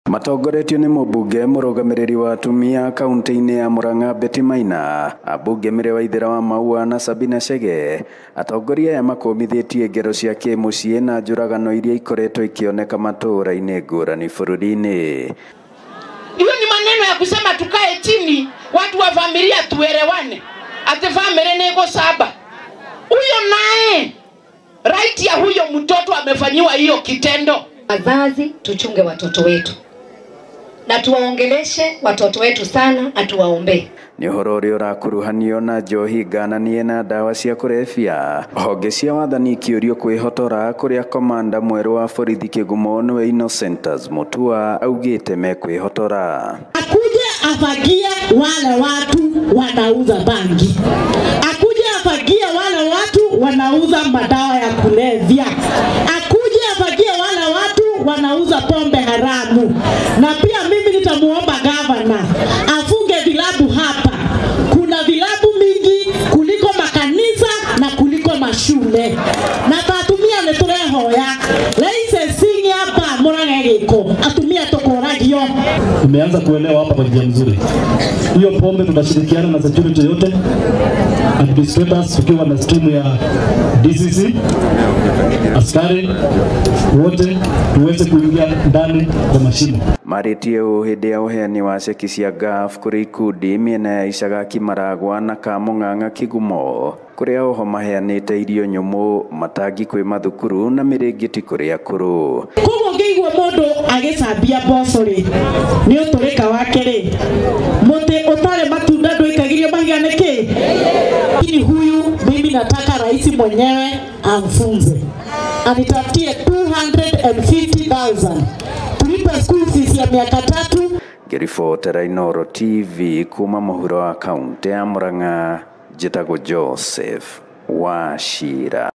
Matongoretio nĩ mũmbunge mũrũgamĩrĩri wa atumia kaunti-inĩ ya Murang'a Betty Maina, ambunge Mary Waithera wa Maua na Sabina Chege. Atongoria aya makũmithĩtie ngero cia kĩmũciĩ na njũragano iria ikoretwo ikĩoneka matũũra-inĩ ngũrani bũrũri-inĩ. Hiyo ni maneno ya kusema tukae chini, watu wa familia tuelewane, ati family ni saba. Huyo naye right ya huyo mtoto amefanyiwa hiyo kitendo. Wazazi tuchunge watoto wetu na tuwaongeleshe watoto wetu sana na tuwaombee. Nĩ ũhoro ũrĩa ũrakuruhanio na njohi ngananie na ndawa cia kũrebia. Honge cia wathani ikĩũrio kwĩhotora kũrĩa komanda mwerũ wa borithi Kĩgumo nĩwe Innocent Mutua augĩte mekwĩhotora. Akuje afagie wale watu wanauza bangi, akuje afagie wale watu wanauza madawa ya kulevya, akuje afagie wale watu wanauza pombe haramu. Na pia mimi nitamuomba gavana afunge vilabu hapa. Kuna vilabu mingi kuliko makanisa na kuliko mashule. Na tatumia neturehoya licensing hapa Murang'a giko atumia tukoragio. Tumeanza kuelewa hapa kwa njia nzuri. Hiyo pombe tunashirikiana na security yote, administrators tukiwa na timu ya DCC, askari wote tuweze kuingia ndani kwa mashimo. Marĩtie ũũ hĩndĩ ya ũheani wa ceki cia GAF kũrĩ ikundi mĩena ya Icagaki Maragwa na Kamũng'ang'a Kĩgumo kũrĩa oho maheanĩte irio nyũmũ, matangi kwĩ mathukuru na mĩrĩngĩti kũrĩ akũrũ. Koguo ngĩigua mũndũ agĩcambia mboco rĩ, nĩ ũtũrĩka wake rĩ, mũtĩ ũtarĩ matunda ndũikagĩrio mahiga nĩkĩ? Lakini huyu mimi nataka rais mwenyewe amfunze, anitafutie 250,000 tulipe school fees ya miaka 3. Ngĩribotera Inooro TV kuma mũhuro wa kaunti ya Murang'a, njĩtagwo Joseph Wachira.